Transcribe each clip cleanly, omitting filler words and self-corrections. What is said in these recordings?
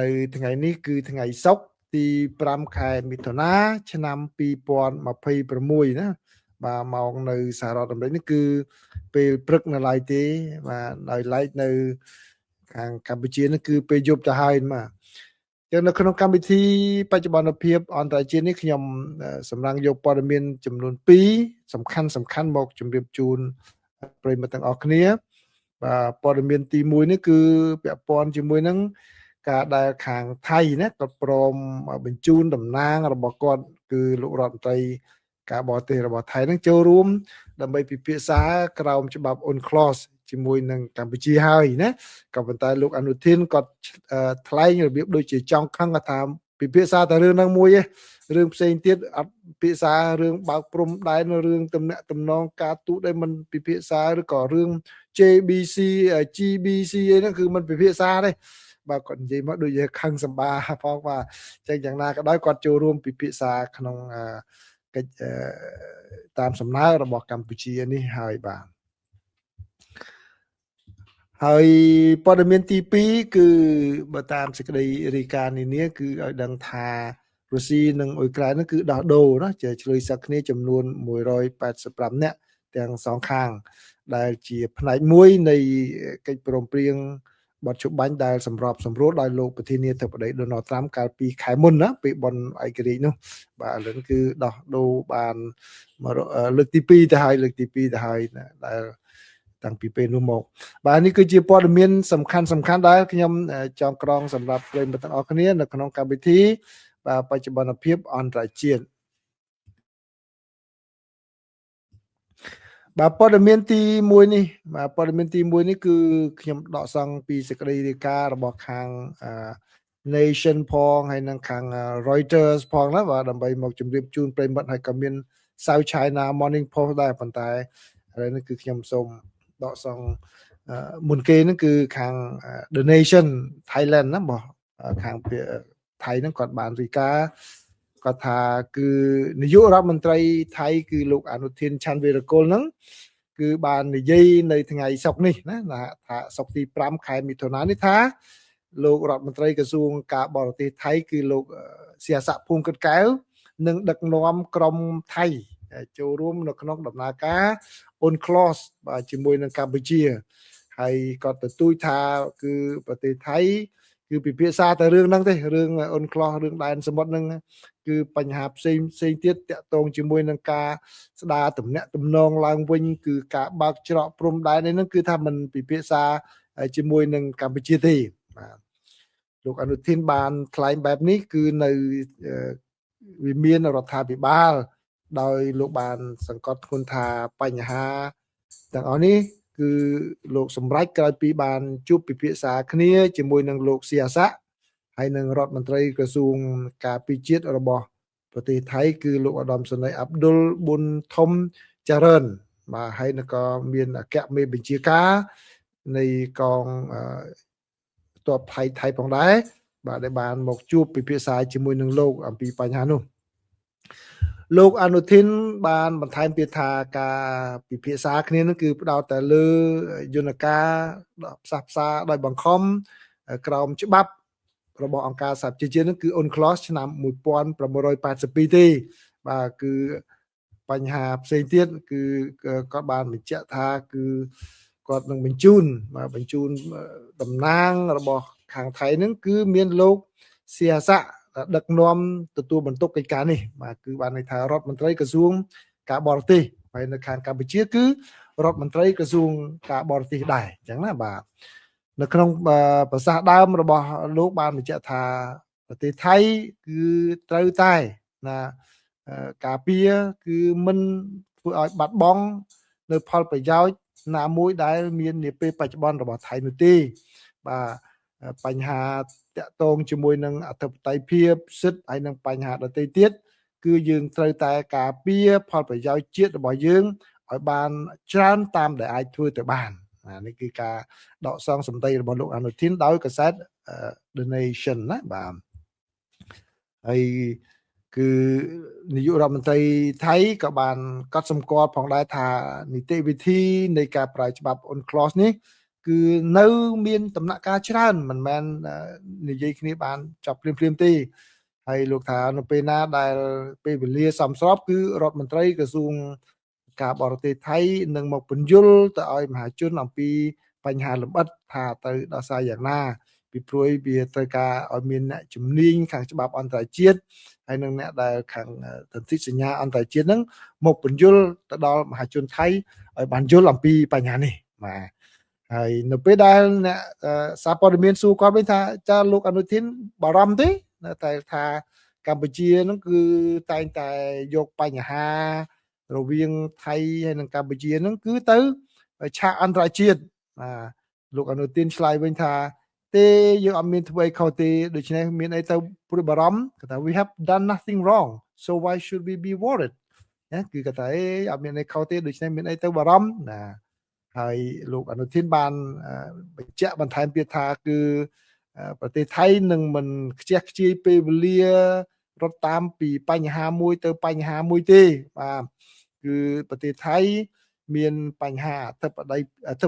នៅថ្ងៃនេះគឺថ្ងៃសុក្រទី5ខែមិថុនាឆ្នាំ2026ណាបាទម៉ោងនៅសហរដ្ឋអាមេរិកនេះគឺពេលព្រឹកនៅឡើយទេបាទដោយឡែកនៅខាងកម្ពុជានេះគឺពេលយប់ទៅហើយបាទចឹងនៅក្នុងកម្មវិធីបច្ចុប្បន្នភាពអន្តរជាតិនេះខ្ញុំសម្រាប់យកព័ត៌មានចំនួន2សំខាន់សំខាន់មកជម្រាបជូនប្រិយមិត្តទាំងអស់គ្នាបាទព័ត៌មានទី1នេះគឺពាក់ព័ន្ធជាមួយនឹងការដែលខាងថៃណាគាត់ព្រមបញ្ជូនតំណាងរបស់គាត់គឺលោករដ្ឋមន្ត្រីការបរទេសរបស់ថៃនឹងចូលរួមដើម្បីពិភាក្សាក្រោមច្បាប់ UNCLOS ជាមួយនឹងកម្ពុជាហើយណាក៏ប៉ុន្តែលោកអនុធានគាត់ថ្លែងរបៀបដូចជាចង់ខឹងថាពិភាក្សាតែរឿងហ្នឹងមួយឯងរឿងផ្សេងទៀតអត់ពិភាក្សារឿងបើកព្រំដែនរឿងទំនាក់ទំនងការទូតអីមិនពិភាក្សាឬក៏រឿង JBC GBC អីហ្នឹងគឺមិនពិភាក្សាទេបាទគាត់និយាយមកដូចជាខឹងសម្បាផងបាទចឹងយ៉ាងណាក៏ដោយគាត់ចូលរួមពិភាក្សាក្នុងកិច្ចតាមសំណើរបស់កម្ពុជានេះហើយបាទហើយព័ត៌មានទី2គឺបើតាមសេចក្តីរាយការណ៍នានាគឺឲ្យដឹងថារុស្ស៊ីនិងអ៊ុយក្រែននោះគឺដោះដូរណាជាឆ្លើយសឹកគ្នាចំនួន185នាក់ទាំងសងខាងដែលជាផ្នែកមួយនៃកិច្ចព្រមព្រៀងបទច្បាញ់ដែលសម្របសម្រួលដោយលោកប្រធានាធិបតីដូណាល់ត្រាំកាលពីខែមុនណាពេលបនឯករាជ្យនោះបាទឥឡូវគឺដោះដូរបានលើកទី2ទៅហើយលើកទី2ទៅហើយដែលតាំងពីពេលនោះមកបាទនេះគឺជាព័ត៌មានសំខាន់សំខាន់ដែលខ្ញុំចងក្រងសម្រាប់ប្រិយមិត្តទាំងអស់គ្នានៅក្នុងកម្មវិធីបាទបច្ចុប្បន្នភាពអន្តរជាតិបាទព័ត៌មានទី1នេះបាទព័ត៌មានទី1នេះគឺខ្ញុំដកសង់ពីសេចក្តីរាយការណ៍របស់ខាង Nation ផងហើយនិងខាង Reuters ផងណាបាទដើម្បីមកជម្រាបជូនប្រិយមិត្តហើយក៏មាន South China Morning Post ដែរប៉ុន្តែឥឡូវនេះគឺខ្ញុំសូមដកសង់មុនគេហ្នឹងគឺខាង The Nation Thailand ណារបស់ខាងថៃហ្នឹងគាត់បានរាយការណ៍គាត់ថាគឺនាយករដ្ឋមន្ត្រីថៃគឺលោកអនុធានឆាន់វីរកុលហ្នឹងគឺបាននិយាយនៅថ្ងៃសុក្រនេះណាថាសុក្រទី5ខែមិថុនានេះថាលោករដ្ឋមន្ត្រីក្រសួងការបរទេសថៃគឺលោកសៀស័កភួងកិតកែវនឹងដឹកនាំក្រុមថៃចូលរួមនៅក្នុងដំណើរការ UNCLOS បាទជាមួយនឹងកម្ពុជាហើយគាត់ទទូចថាគឺប្រទេសថៃគឺពិភាក្សាតែរឿងហ្នឹងទេរឿង UNCLOS រឿងដែនសមុទ្រហ្នឹងគឺបញ្ហាផ្សេងផ្សេងទៀតតាក់ទងជាមួយនឹងការស្ដារទំនាក់ទំនងឡើងវិញគឺការបើកច្រកព្រំដែននេះហ្នឹងគឺថាมันពិភាក្សាជាមួយនឹងកម្ពុជាទេបាទលោកអនុធានបានថ្លែងបែបនេះគឺនៅវិមានរដ្ឋាភិបាលដោយលោកបានសង្កត់ធ្ងន់ថាបញ្ហាទាំងអស់នេះគឺលោកសម្រេចក្រោយពីបានជួបពិភាក្សាគ្នាជាមួយនឹងលោកសៀស័កហើយនឹងរដ្ឋមន្ត្រីក្រសួងការពារជាតិរបស់ប្រទេសថៃគឺលោកឧត្តមសេនីយ៍អាប់ឌុលប៊ុនធំចរិនបាទហើយនឹងក៏មានអគ្គមេបញ្ជាការនៃកងទ័ពថៃផងដែរបាទដែលបានមកជួបពិភាក្សាជាមួយនឹងលោកអំពីបញ្ហានោះលោកអនុធានបានបន្ថែមទៀតថាការពិភាក្សាគ្នានឹងគឺផ្ដោតតែលើយន្តការផ្សះផ្សាដោយបង្ខំក្រោមច្បាប់របស់អង្គការសហប្រជាជាតិនឹងគឺ UNCLOS ឆ្នាំ1982ទេបាទគឺបញ្ហាផ្សេងទៀតគឺគាត់បានបញ្ជាក់ថាគឺគាត់នឹងបញ្ជូនបាទបញ្ជូនតំណាងរបស់ខាងថៃនឹងគឺមានលោកសៀស័កដឹកនាំទទួលបន្ទុកកិច្ចការនេះបាទគឺបានន័យថារដ្ឋមន្ត្រីក្រសួងការបរទេសហើយនៅខាងកម្ពុជាគឺរដ្ឋមន្ត្រីក្រសួងការបរទេសដែរអញ្ចឹងណាបាទនៅក្នុងប្រសាសន៍ដើមរបស់លោកបានបញ្ជាក់ថាប្រទេសថៃគឺត្រូវតែណាការពារគឺមិនធ្វើឲ្យបាត់បង់នៅផលប្រយោជន៍ណាមួយដែលមាននាពេលបច្ចុប្បន្នរបស់ថៃនោះទេបាទបញ្ហាតាក់ទងជាមួយនឹងអធិបតេយ្យភាពសិទ្ធិហើយនឹងបញ្ហាដទៃទៀតគឺយើងត្រូវតែការពារផលប្រយោជន៍ជាតិរបស់យើងឲ្យបានច្រើនតាមដែលអាចធ្វើទៅបាននេះគឺការដកសងសម្ដីរបស់លោកអនុធានដោយកាសែត The Nation ណាបាទហើយគឺនាយករដ្ឋមន្ត្រីថៃក៏បានកត់សម្គាល់ផងដែរថានីតិវិធីនៃការប្រើច្បាប់ UNCLOS នេះ គឺនៅមានដំណាក់កាលច្រើនមិនមែននិយាយគ្នាបានចប់ភ្លាមៗទេហើយលោកថានៅពេលណាដែលពេលវេលាសមស្របគឺរដ្ឋមន្ត្រីក្រសួងការបរទេសថៃនឹងមកពន្យល់ទៅឲ្យមហាជនអំពីបញ្ហាលម្អិតថាត្រូវដោះស្រាយយ៉ាងណាពីព្រោះវាត្រូវការឲ្យមានអ្នកជំនាញខាងច្បាប់អន្តរជាតិហើយនិងអ្នកដែលខាងសន្ធិសញ្ញាអន្តរជាតិហ្នឹងមកពន្យល់ទៅដល់មហាជនថៃឲ្យបានយល់អំពីបញ្ហានេះបាទហើយនៅពេលដែលអ្នកសារព័ត៌មានសួរគាត់វិញថាចាលោកអនុធីនបារម្ភទេតែថាកម្ពុជាហ្នឹងគឺតែងតែយកបញ្ហារវាងថៃហើយនិងកម្ពុជាហ្នឹងគឺទៅឆាកអន្តរជាតិបាទលោកអនុធីនឆ្លើយវិញថាទេយើងអត់មានធ្វើអីខុសទេដូច្នេះមានអីទៅព្រួយបារម្ភគាត់ថា we have done nothing wrong, so why should we be worried? ណាគឺគាត់ថាអេអត់មានអីខុសទេដូច្នេះមានអីទៅបារម្ភណាហើយលោកអនុធីនបានបញ្ជាក់បន្ថែមទៀតថាគឺប្រទេសថៃនឹងមិនខ្ជះខ្ជាយពេលវេលារត់តាមពីបញ្ហាមួយទៅបញ្ហាមួយទេបាទគឺប្រទេសថៃមានបញ្ហាអធិ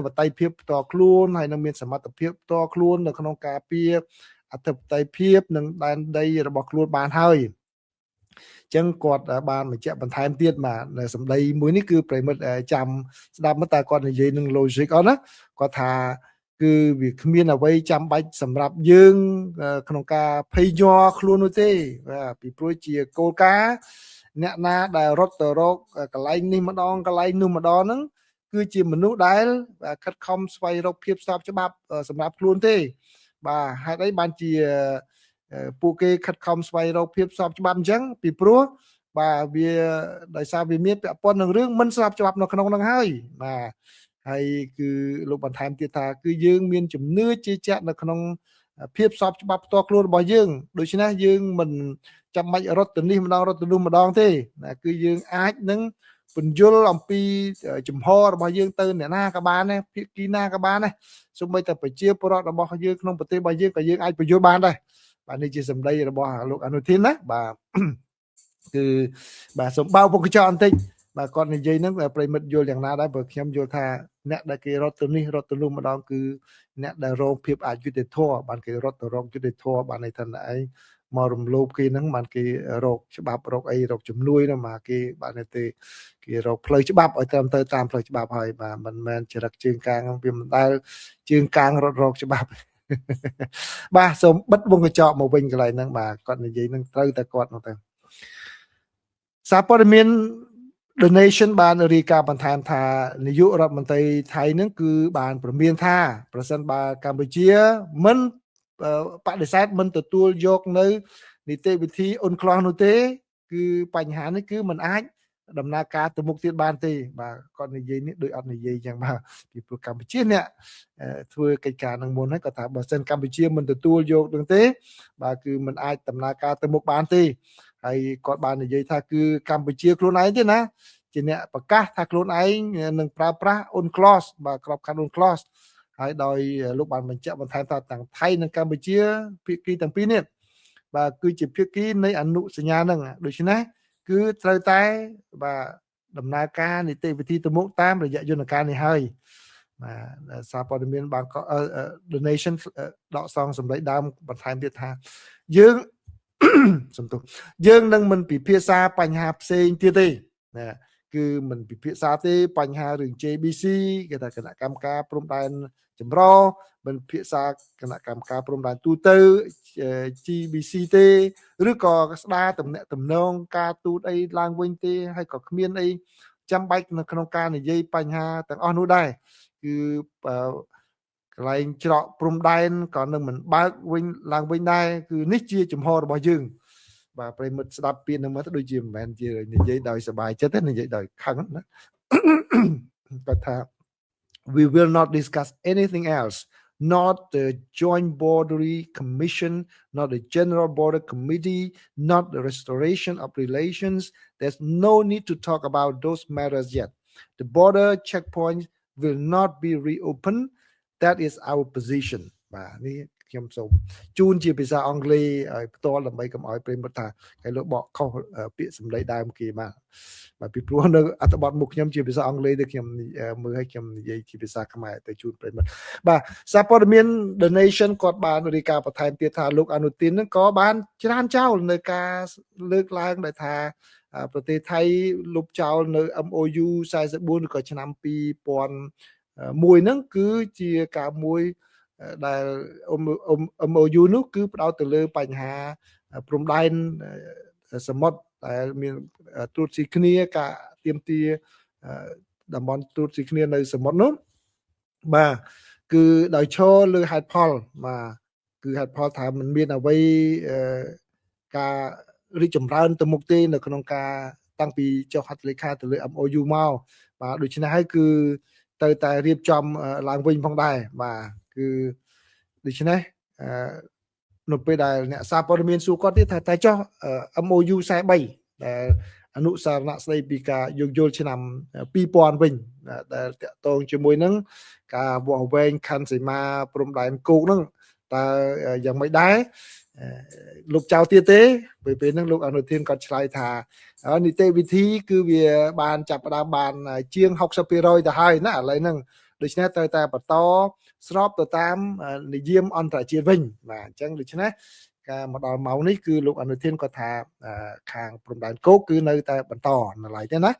បតេយ្យភាពផ្ទាល់ខ្លួនហើយនឹងមានសមត្ថភាពផ្ទាល់ខ្លួននៅក្នុងការពារអធិបតេយ្យភាពនិងដែនដីរបស់ខ្លួនបានហើយអញ្ចឹងគាត់បានបញ្ជាក់បន្ថែមទៀតបាទនៅសម្ដីមួយនេះគឺប្រិមិត្តចាំស្ដាប់មកតើគាត់និយាយនឹង logic អត់ណាគាត់ថាគឺវាគ្មានអ្វីចាំបាច់សម្រាប់យើងក្នុងការភ័យញ័រខ្លួននោះទេបាទពីព្រោះជាគោលការណ៍អ្នកណាដែលរត់ទៅរកកន្លែងនេះម្ដងកន្លែងនោះម្ដងហ្នឹងគឺជាមនុស្សដែលខិតខំស្វែងរកភាពស្របច្បាប់សម្រាប់ខ្លួនទេបាទហេតុអីបានជាពួកគេខិតខំស្វែងរកភាពស្របច្បាប់អញ្ចឹងពីព្រោះបាទវាដោយសារវាមានពាក់ព័ន្ធនឹងរឿងមិនស្របច្បាប់នៅក្នុងហ្នឹងហើយបាទហើយគឺលោកបន្ថែមទៀតថាគឺយើងមានជំនឿជឿជាក់នៅក្នុងភាពស្របច្បាប់ផ្ទាល់ខ្លួនរបស់យើងដូច្នេះយើងមិនចាំបាច់រត់ទៅនេះម្ដងរត់ទៅនោះម្ដងទេណាគឺយើងអាចនឹងពន្យល់អំពីចំហរបស់យើងទៅអ្នកណាក៏បានដែរភាគីណាក៏បានដែរសូម្បីតែប្រជាពលរដ្ឋរបស់យើងក្នុងប្រទេសរបស់យើងក៏យើងអាចពន្យល់បានដែរបាទនេះជាសម្ដីរបស់លោកអនុធីនណាបាទគឺបាទសូមបើកពុកកញ្ចក់បន្តិចបាទគាត់និយាយហ្នឹងប្រិមិត្តយល់យ៉ាងណាដែរព្រោះខ្ញុំយល់ថាអ្នកដែលគេរត់ទៅនេះរត់ទៅនោះម្ដងគឺអ្នកដែលរងភាពអយុត្តិធម៌បានគេរត់ទៅរងយុត្តិធម៌បានន័យថាឯងមករំលោភគេហ្នឹងបានគេរកច្បាប់រកអីរកជំនួយហ្នឹងមកគេបានទេគេរកផ្លូវច្បាប់ឲ្យត្រឹមត្រូវតាមផ្លូវច្បាប់ហើយបាទមិនមែនចរិតជើងកាងវាមិនដែលជើងកាងរត់រកច្បាប់បាទសូមបិទវងកញ្ចក់មកវិញកន្លែងហ្នឹងបាទគាត់និយាយហ្នឹងត្រូវតែគាត់នោះទៅសារព័ត៌មាន The Nation បានរាយការណ៍បន្ថែមថានាយករដ្ឋមន្ត្រីថៃនឹងគឺបានព្រមានថាប្រសិនបើកម្ពុជាមិនបដិសេធមិនទទួលយកនៅនីតិវិធីUNCLOSនោះទេគឺបញ្ហានេះគឺมันអាចដំណើរការទៅមុខទៀតបានទេបាទគាត់និយាយនេះដូចអត់និយាយចឹងបាទពីព្រោះកម្ពុជាអ្នកធ្វើកិច្ចការនឹងមុនហើយគាត់ថាបើសិនកម្ពុជាមិនទទួលយកនឹងទេបាទគឺมันអាចដំណើរការទៅមុខបានទេហើយគាត់បាននិយាយថាគឺកម្ពុជាខ្លួនឯងទេណាជាអ្នកប្រកាសថាខ្លួនឯងនឹងប្រើប្រាស់UNCLOSបាទក្របខ័ណ្ឌUNCLOSហើយដោយលោកបានបញ្ជាក់បន្ថែមថាទាំងថៃនិងកម្ពុជាភាគីទាំងពីរនេះបាទគឺជាភាគីនៃអនុសញ្ញាហ្នឹងដូច្នេះគឺត្រូវតែបាទដំណើរការនីតិវិធីទៅមុខតាមរយៈយន្តការនេះហើយបាទសារព័ត៌មានបាន The Nation ដកស្រង់សម្ដីដើមបន្ថែមទៀតថាយើងសំទោសយើងនឹងមិនពិភាក្សាបញ្ហាផ្សេងទៀតទេណាគឺមិនពិភាក្សាទេបញ្ហារឿង JBC គេថាគណៈកម្មការព្រំដែនចម្រុះមិនពិភាក្សាគណៈកម្មការព្រំដែនទូទៅ GBC ទេឬក៏ស្ដារទំនាក់ទំនងការទូតអីឡើងវិញទេហើយក៏គ្មានអីចាំបាច់នៅក្នុងការនិយាយបញ្ហាទាំងអស់នោះដែរគឺកន្លែងច្រកព្រំដែនក៏នឹងមិនបើកវិញឡើងវិញដែរគឺនេះជាចំហរបស់យើងបាទប្រិមិត្តស្ដាប់ពាក្យនឹងមកទៅដូចជាមិនមែនជានិយាយដោយសប្បាយចិត្តទេនិយាយដោយខឹងណាគាត់ថា we will not discuss anything else, not the Joint Border Commission, not the General Border Committee, not the restoration of relations. There's no need to talk about those matters yet. The border checkpoints will not be reopened. That is our position. បាទនេះ ខ្ញុំសូមជូនជាភាសាអង់គ្លេសឲ្យផ្ទាល់ ដើម្បីកុំឲ្យប្រិមត្តថាគេលោកបកខុសពាក្យសម្ដីដើមគេបាទបាទ ពីព្រោះនៅអត្ថបទមុខខ្ញុំជាភាសាអង់គ្លេសទៅ ខ្ញុំមើលឲ្យខ្ញុំនិយាយជាភាសាខ្មែរទៅជូនប្រិមត្ត។ បាទ សារព័ត៌មាន The Nation គាត់បានរាយការណ៍បន្ថែមទៀតថា លោកអនុទិននឹងក៏បានច្រានចោលនៅការលើកឡើងដែលថាប្រទេសថៃលុបចោលនៅ MOU 44 ឬក៏ឆ្នាំ2001ហ្នឹង គឺជាការមួយដែល MOU នោះគឺផ្ដោតទៅលើបញ្ហាព្រំដែនសមុទ្រដែលមានត្រួតស៊ីគ្នា ការទៀមទាតំបន់ត្រួតស៊ីគ្នានៅសមុទ្រនោះ បាទ គឺដោយឈរលើហេតុផល បាទ គឺហេតុផលថាมันមានអ្វីការរីកចម្រើនទៅមុខទេ នៅក្នុងការតាំងពីចុះហត្ថលេខាទៅលើ MOU មក បាទ ដូច្នេះហើយគឺទៅតែរៀបចំឡើងវិញផងដែរ។ បាទ គឺដូច្នេះនៅពេលដែលអ្នកសារព័ត៌មានសួរគាត់ទៀតថា តែចុះ MOU 43 ដែលអនុសារណៈស្ដីពីការយោគយល់ឆ្នាំ2000វិញ ដែលតាក់ទងជាមួយនឹងការវាស់វែងខណ្ឌសីមាព្រំដែនគោកហ្នឹង តើយ៉ាងម៉េចដែរ លុបចោលទៀតទេ? ពេលហ្នឹងលោកអនុធានគាត់ឆ្លើយថា នីតិវិធីគឺវាបានចាប់ផ្ដើមបានជាង60%ទៅហើយណាឥឡូវហ្នឹង ដូច្នេះត្រូវតែបន្តស្របទៅតាមនិយមអន្តរជាតិវិញ។ បាទ អញ្ចឹងដូច្នេះការមកដល់ម៉ោងនេះ គឺលោកអនុធានគាត់ថាខាងព្រំដែនគោកគឺនៅតែបន្តនៅឡើយទេណា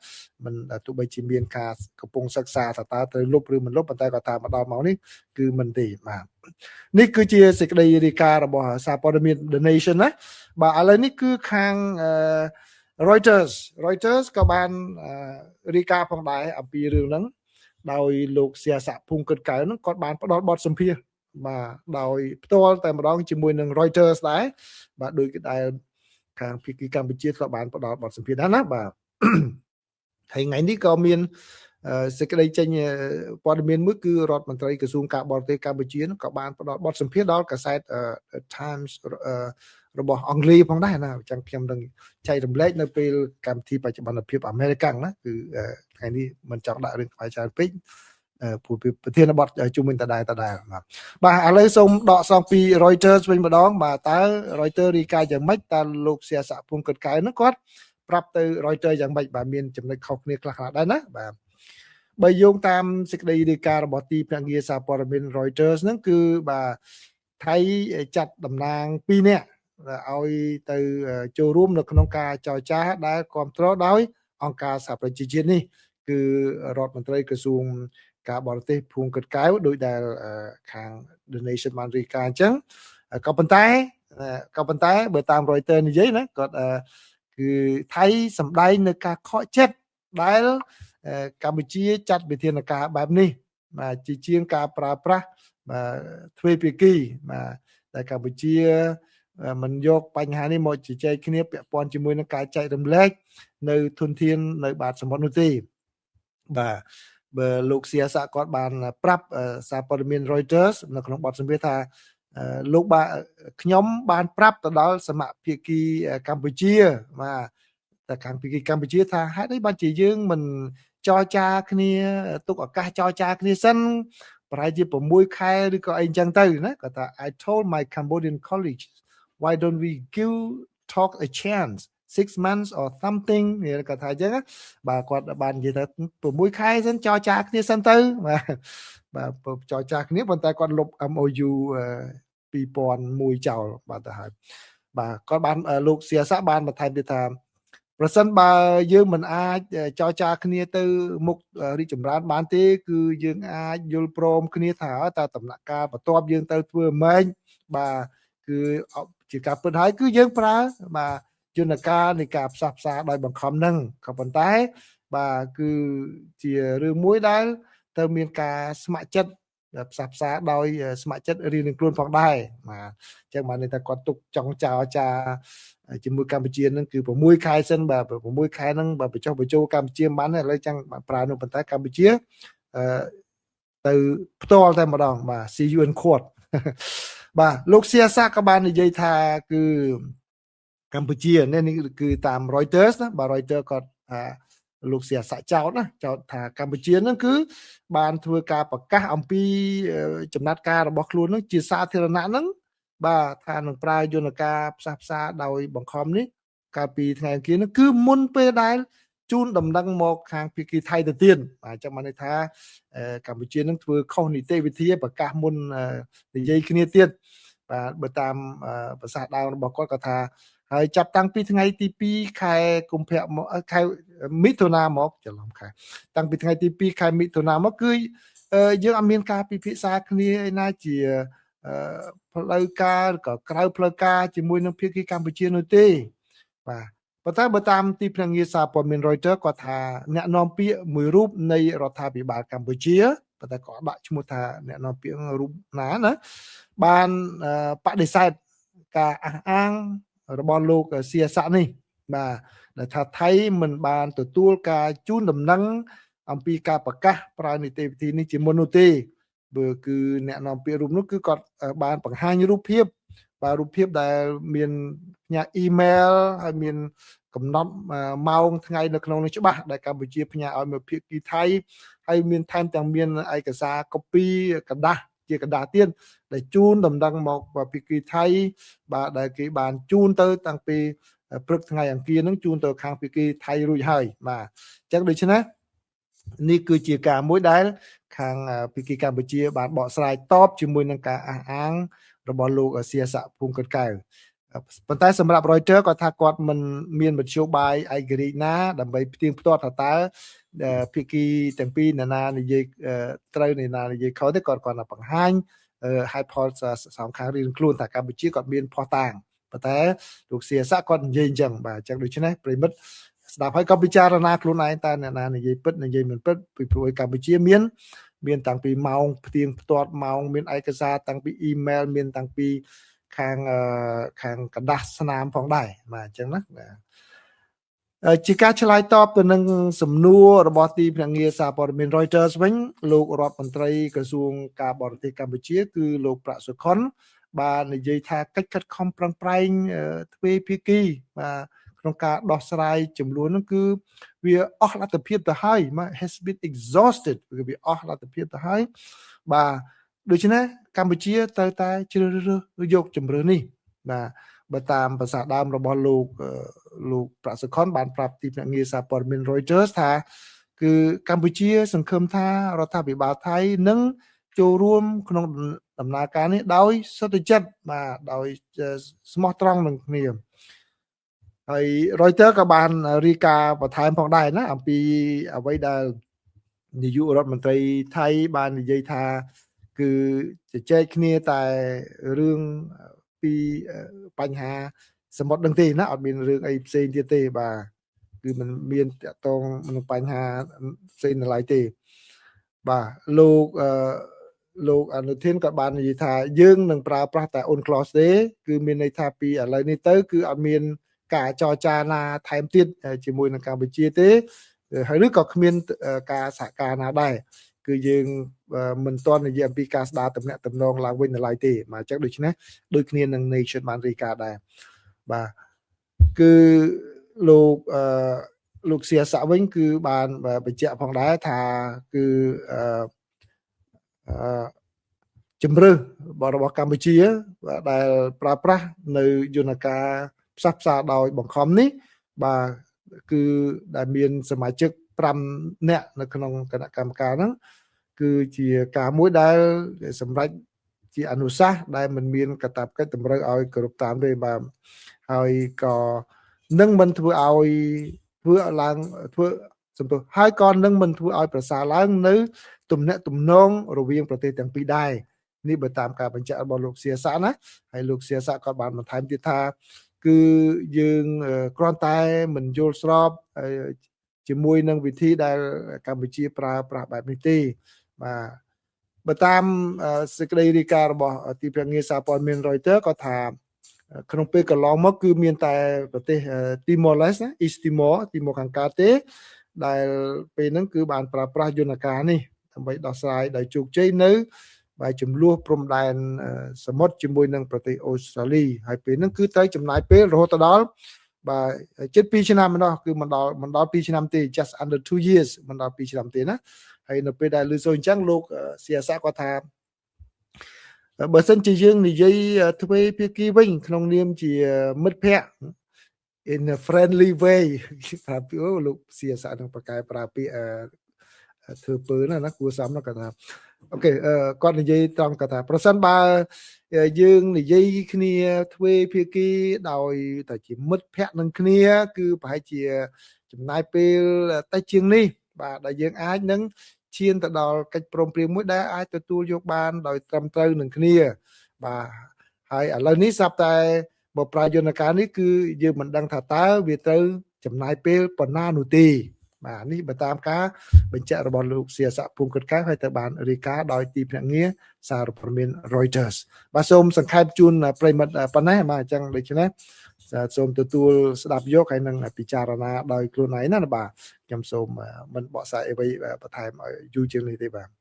មិនទោះបីជាមានការកំពុងសិក្សាថាតើត្រូវលុបឬមិនលុប ប៉ុន្តែគាត់ថាមកដល់ម៉ោងនេះគឺមិនទេ។ បាទ នេះគឺជាសេចក្តីរាយការណ៍របស់សារព័ត៌មាន The Nation ណា។ បាទ ឥឡូវនេះគឺខាង Reuters ក៏បានរាយការណ៍ផងដែរអំពីរឿងហ្នឹង ដោយលោកសៀស័កភូមិកិត្តកៅហ្នឹងគាត់បានផ្ដល់បទសម្ភាសន៍ បាទ ដោយផ្ទាល់តែម្ដងជាមួយនឹង Reuters ដែរ បាទ ដោយដែលខាងភាគីកម្ពុជាធ្លាប់បានផ្ដល់បទសម្ភាសន៍ដែរណា។ បាទ ហើយថ្ងៃនេះក៏មានសេចក្តីចេញព័ត៌មានមួយ គឺរដ្ឋមន្ត្រីក្រសួងការបរទេសកម្ពុជាក៏បានផ្ដល់បទសម្ភាសន៍ដល់កាសែត Times របស់អង់គ្លេសផងដែរណា។ អញ្ចឹងខ្ញុំនឹងចែករំលែកនៅពេលកម្មវិធីបច្ចុប្បន្នភាពអាមេរិកណា គឺថ្ងៃនេះមិនចង់ដាក់រឿងខ្មែរច្រើនពេក ព្រោះប្រធានបទជុំវិញដដែលដដែល។ បាទ បាទ ឥឡូវសូមដកស្រង់ពី Reuters វិញម្ដង។ បាទ តើ Reuters រាយការណ៍យ៉ាងម៉េច? តើលោកសៀស័កភូមិកិត្តកៅហ្នឹងគាត់ប្រាប់ទៅ Reuters យ៉ាងម៉េច? បាទ មានចំណុចខុសគ្នាខ្លះៗដែរណា។ បាទ បើយោងតាមសេចក្តីរាយការណ៍របស់ទីភ្នាក់ងារសារព័ត៌មាន Reuters ហ្នឹង គឺបាទ ថៃចាត់តំណាង2នាក់ឲ្យទៅចូលរួមនៅក្នុងការចរចាដែលគ្រប់គ្រងដោយអង្គការសហប្រជាជាតិនេះ គឺរដ្ឋមន្ត្រីក្រសួងការបរទេសភូមិកិត្តកែវ ដោយដែលខាង The Nation បានរាយការណ៍អញ្ចឹង។ ក៏ប៉ុន្តែបើតាម Reuters និយាយណា គាត់គឺថៃសម្ដែងនៅការខកចិត្តដែលកម្ពុជាចាត់វិធានការបែបនេះ បាទ ជាជាងការប្រើប្រាស់ បាទ ទ្វេភាគី បាទ តែកម្ពុជាមិនយកបញ្ហានេះមកជជែកគ្នាពាក់ព័ន្ធជាមួយនឹងការចែករំលែកនៅធនធាននៅបាតសមុទ្រនោះទេ។ បាទ បើលោកសៀស័កគាត់បានប្រាប់សារព័ត៌មាន Reuters នៅក្នុងបទសម្ភាសន៍ថា លោកបាទ ខ្ញុំបានប្រាប់ទៅដល់សមាភាគីកម្ពុជា បាទ តែខាងភាគីកម្ពុជាថា ហេតុអីបានជាយើងមិនចរចាគ្នា ទុកឱកាសចរចាគ្នាសិនប្រហែលជា6ខែឬក៏អីចឹងទៅណា។ គាត់ថា I told my Cambodian colleagues, why don't we give talk a chance, 6 months or something គាត់ថាអញ្ចឹង។ បាទ គាត់បាននិយាយថា6ខែសិន ចរចាគ្នាសិនទៅ។ បាទ បាទ ចរចាគ្នា ប៉ុន្តែគាត់លុប MOU 2001ចោលបាទទៅហើយ។ បាទ គាត់បានលោកសៀស័កបានបន្ថែមទៀតថា ប្រសិនបើយើងមិនអាចចរចាគ្នាទៅមុខរីកចម្រើនបានទេ គឺយើងអាចយល់ព្រមគ្នាថាតើដំណាក់កាលបន្ទាប់យើងត្រូវធ្វើម៉េច។ បាទ គឺជាការពិតហើយ គឺយើងប្រើ បាទ យន្តការនៃការផ្សះផ្សាដោយបង្ខំហ្នឹង ក៏ប៉ុន្តែ បាទ គឺជារឿងមួយដែលត្រូវមានការស្ម័គ្រចិត្តផ្សះផ្សាដោយស្ម័គ្រចិត្តរៀងៗខ្លួនផងដែរ។ បាទ អញ្ចឹងបានន័យថាគាត់ទុកចង់ចោចាជាមួយកម្ពុជាហ្នឹងគឺ6ខែសិន។ បាទ 6ខែហ្នឹង បាទ បញ្ចុះបញ្ចូលកម្ពុជាមិនបានឥឡូវចឹងប្រើនោះ ប៉ុន្តែកម្ពុជាអឺទៅផ្ទាល់តែម្ដង។ បាទ see you in court។ បាទ លោកសៀសាក៏បាននិយាយថា គឺកម្ពុជានេះគឺតាម Reuters ណា។ បាទ Reuters គាត់ថាលោកសៀសាចោតណា ចោតថាកម្ពុជានឹងគឺបានធ្វើការប្រកាសអំពីចំណាត់ការរបស់ខ្លួននឹងជាសាធារណៈនឹង បាទថានឹងប្រើយន្តការផ្សះផ្សាដោយបង្ខំនេះកាលពីថ្ងៃអង្គារនោះគឺមុនពេលដែលជូនដំណឹងមកខាងភាគីថៃទៅទៀតបាទអញ្ចឹងបានន័យថាកម្ពុជានឹងធ្វើខុសនីតិវិធីប្រកាសមុននិយាយគ្នាទៀតបាទបើតាមប្រសាសន៍ដើមរបស់គាត់ក៏ថាហើយចាប់តាំងពីថ្ងៃទី2ខែកុម្ភៈមកខែមិថុនាមកច្រឡំខែតាំងពីថ្ងៃទី2ខែមិថុនាមកគឺយើងអត់មានការពិភាក្សាគ្នាឯណាជាផ្លូវការឬក៏ក្រៅផ្លូវការជាមួយនឹងភាគីកម្ពុជានោះទេបាទប៉ុន្តែបើតាមទីភ្នាក់ងារសារព័ត៌មាន Reuters គាត់ថាអ្នកនាំពាក្យមួយរូបនៃរដ្ឋាភិបាលកម្ពុជាប៉ុន្តែក៏ដាក់ឈ្មោះថាអ្នកនាំពាក្យរូបណាណាបានបដិសេធការអះអាងរបស់លោកសៀស័កនេះបាទដែលថាថៃមិនបានទទួលការជូនដំណឹងអំពីការប្រកាសប្រើនីតិវិធីនេះជាមុននោះទេបើគឺអ្នកនាំពាក្យរូបនោះគឺគាត់បានបង្ហាញរូបភាពបាទរូបភាពដែលមានផ្ញើអ៊ីមែលហើយមានកំណត់ម៉ោងថ្ងៃនៅក្នុងនោះច្បាស់ដែលកម្ពុជាផ្ញើឲ្យមកភាគីថៃហើយមានថែមទាំងមានឯកសារកូពីក្រដាសជាក្រដាសទៀតដែលជូនដំណឹងមកភាគីថៃបាទដែលគេបានជូនទៅតាំងពីព្រឹកថ្ងៃអង្គារហ្នឹងជូនទៅខាងភាគីថៃរួចហើយបាទអញ្ចឹងដូច្នេះនេះគឺជាការមួយដែលខាងភាគីកម្ពុជាបានបកស្រាយតបជាមួយនឹងការអះអាងរបស់លោកសៀស័កភូមិកែវប៉ុន្តែសម្រាប់ Reuters គាត់ថាគាត់មិនមានមធ្យោបាយឯករាជ្យណាដើម្បីផ្ទៀងផ្ទាត់ថាតើភាគីទាំងពីរណានានិយាយត្រូវណានានិយាយខុសទេគាត់គាត់បង្ហាញហេតុផលសងខាងរៀងខ្លួនថាកម្ពុជាគាត់មានភស្តុតាងប៉ុន្តែលោកសៀស័កគាត់និយាយអញ្ចឹងបាទអញ្ចឹងដូច្នេះប្រិមិត្តស្ដាប់ហើយក៏ពិចារណាខ្លួនឯងតើអ្នកណានិយាយពិតនិយាយមិនពិតពីព្រោះឯកម្ពុជាមានតាំងពីម៉ោងផ្ទៀងផ្ទាត់ម៉ោងមានឯកសារតាំងពីអ៊ីមែលមានតាំងពីខាងក្រដាសស្នាមផងដែរបាទអញ្ចឹងណាបាទជាការឆ្លើយតបទៅនឹងសំណួររបស់ទីភ្នាក់ងារសារព័ត៌មាន Reuters វិញលោករដ្ឋមន្ត្រីក្រសួងការបរទេសកម្ពុជាគឺលោកប្រាក់សុខុនបាននិយាយថាកិច្ចខិតខំប្រឹងប្រែងទ្វេភាគីបាទក្នុងការដោះស្រាយចំនួនហ្នឹងគឺវាអស់លទ្ធភាពទៅហើយ has been exhausted គឺវាអស់លទ្ធភាពទៅហើយបាទដូច្នេះកម្ពុជាត្រូវតែជ្រើសរើសយកជម្រើសនេះបាទបើតាមភាសាដើមរបស់លោកប្រាក់សុខុនបានប្រាប់ទីភ្នាក់ងារសារព័ត៌មាន Reuters ថាគឺកម្ពុជាសង្ឃឹមថារដ្ឋាភិបាលថៃនឹងចូលរួមក្នុងដំណើរការនេះដោយសុទ្ធចិត្តបាទដោយស្មោះត្រង់នឹងគ្នាហើយ Reuters ក៏បានរាយការណ៍បន្ថែមផងដែរណាអំពីអ្វីដែលនាយករដ្ឋមន្ត្រីថៃបាននិយាយថាគឺជជែកគ្នាតែរឿងពីបញ្ហាសមុទ្រនឹងទេណាអត់មានរឿងអីផ្សេងទៀតទេបាទគឺมันមានតាក់ទងនឹងបញ្ហាផ្សេងនៅឡើយទេបាទលោកអនុធានក៏បាននិយាយថាយើងនឹងប្រើប្រាស់តែ UNCLOS ទេគឺមានន័យថាពីឥឡូវនេះទៅគឺអត់មានការចរចាណាថែមទៀតជាមួយនឹងកម្ពុជាទេហើយឬក៏គ្មានការសហការណាដែរគឺយើងមិនទាន់និយាយអំពីការស្ដារទំនាក់ទំនងឡើងវិញនៅឡើយទេបាទអញ្ចឹងដូច្នេះដូចគ្នានឹង Nation បានរាយការណ៍ដែរបាទគឺលោកសៀស័កវិញគឺបានបញ្ជាក់ផងដែរថាគឺជំរឿសរបស់កម្ពុជាដែលប្រើប្រាស់នៅយន្តការផ្សះផ្សាដោយបង្ខំនេះបាទគឺដែលមានសមាជិក5នាក់នៅក្នុងគណៈកម្មការហ្នឹងគឺជាការមួយដែលសម្រេចជាអនុសាសន៍ដែលមិនមានកាតព្វកិច្ចតម្រូវឲ្យគោរពតាមទេបាទហើយក៏នឹងមិនធ្វើឲ្យធ្វើឡើងធ្វើសំទោសហើយក៏នឹងមិនធ្វើឲ្យប្រសើរឡើងនៅទំនាក់ទំនងរវាងប្រទេសទាំងពីរដែរនេះបើតាមការបញ្ជាក់របស់លោកសៀស័កណាហើយលោកសៀស័កក៏បានបន្ថែមទៀតថាគឺយើងគ្រាន់តែមិនយល់ស្របជាមួយនឹងវិធីដែលកម្ពុជាប្រើប្រាស់បែបនេះទេបាទបើតាមសេចក្តីរាយការណ៍របស់ទីភ្នាក់ងារសារព័ត៌មាន Reuters ក៏ថាក្នុងពេលកន្លងមកគឺមានតែប្រទេស Timor Leste ណា East Timor Timor ខាងកើតទេដែលពេលហ្នឹងគឺបានប្រើប្រាស់យន្តការនេះដើម្បីដោះស្រាយដោយជោគជ័យនៅបាទចំនួនព្រំដែនសមុទ្រជាមួយនឹងប្រទេសអូស្ត្រាលីហើយពេលហ្នឹងគឺត្រូវចំណាយពេលរហូតដល់បាទជិត2ឆ្នាំម្ដងគឺមិនដល់2ឆ្នាំទេ just under 2 years មិនដល់2ឆ្នាំទេណាហើយនៅពេលដែលឮសូរអញ្ចឹងលោកសៀស័កគាត់ថា បើសិនជាយើងនិយាយទ្វេភាគីវិញ ក្នុងនាមជាមិត្តភ័ក្តិ in a friendly way ប្រាប់ពីអូលោកសៀសានឹងប្រកែប្រើពាក្យធ្វើពើណាណាគួរសមណាគាត់ថា អូខេគាត់និយាយត្រង់គាត់ថាប្រសិនបើយើងនិយាយគ្នាទ្វេភាគីដោយតែជាមិត្តភ័ក្តិនឹងគ្នា គឺប្រហែលជាចំណាយពេលតិចជាងនេះ បាទដែលយើងអាចនឹងឈានទៅដល់កិច្ចព្រមព្រៀងមួយដែលអាចទទួលយកបានដោយត្រឹមត្រូវនឹងគ្នា បាទហើយឥឡូវនេះស្រាប់តែបើប្រាយន្តការនេះគឺយើងមិនដឹងថាតើវាត្រូវចំណាយពេលប៉ុណ្ណានោះទេបាទនេះបើតាមការបញ្ជាក់របស់លោកសៀស័កភូមិកែវហើយទៅបានរាយការណ៍ដោយទីភ្នាក់ងារសារព័ត៌មាន Reuters បាទសូមសង្ខេបជូនប្រិមិត្តប៉ុណ្ណេះបាទអញ្ចឹងដូច្នេះសូមទទួលស្ដាប់យកហើយនឹងពិចារណាដោយខ្លួនឯងណាបាទខ្ញុំសូមមិនបកស្រាយអ្វីបន្ថែមឲ្យយូរជាងនេះទេបាទ